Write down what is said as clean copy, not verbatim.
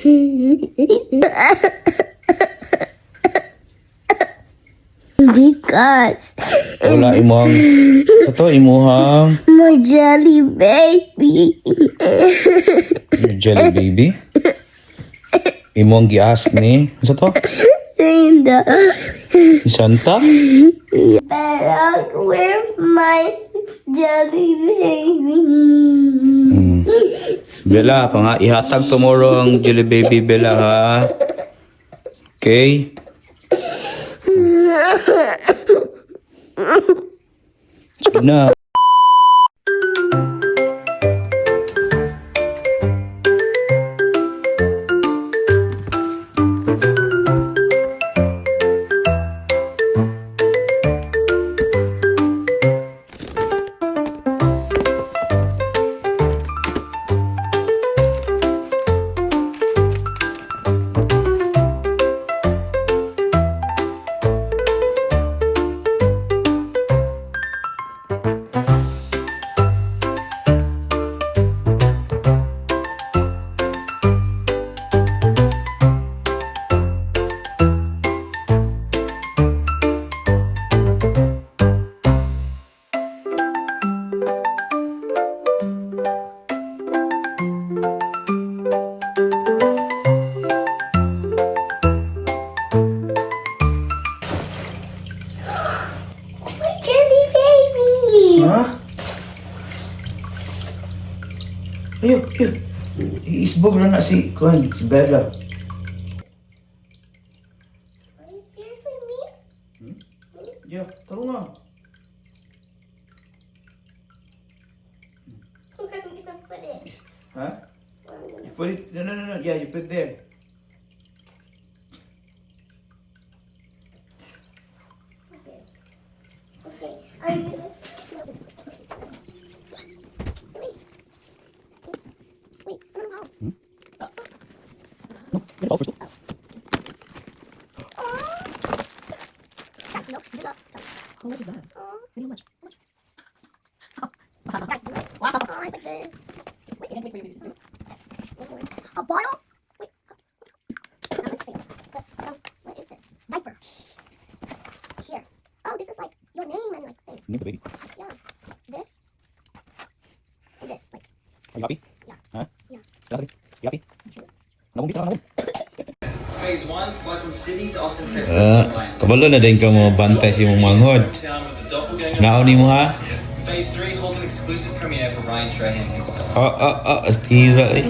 Because Wala imong ito imuhang my jelly baby. your jelly baby. Imong gias ni sa to? Linda. Si Santa? But where's my jelly baby? Bella, ihatag tomorrow ang jelly baby Bella ha. Okay? Sige na. Ha? Ayo. Iisbog na si Kuhan, si Bella. Are you seriously me? Yeah, taro nga. Where am I gonna put it? Ha? You put it, no. Yeah, you put it there. Okay. I'm gonna. Wait, I don't know how. Oh, first. Guys, no, do not. How much is that? How much? Guys, do it. Wow. Oh, it's like this. Wait, again, wait for your baby to do it. A bottle? Wait. Now let's see. What is this? Diaper. Here. Oh, this is like your name and like thing. Name the baby. Yeah. This. And this. Like. Are you happy? Yeah. Huh? Yeah. You happy? Sure. Nabong dito na. Phase 1, fly from Sydney to Austin, Texas. Kabalo na din ka mo bantay si mong manghod. Town with the doppelganger. Naon ni mo ha? Phase 3 holds an exclusive premiere for Ryan Strahan himself. Astira eh.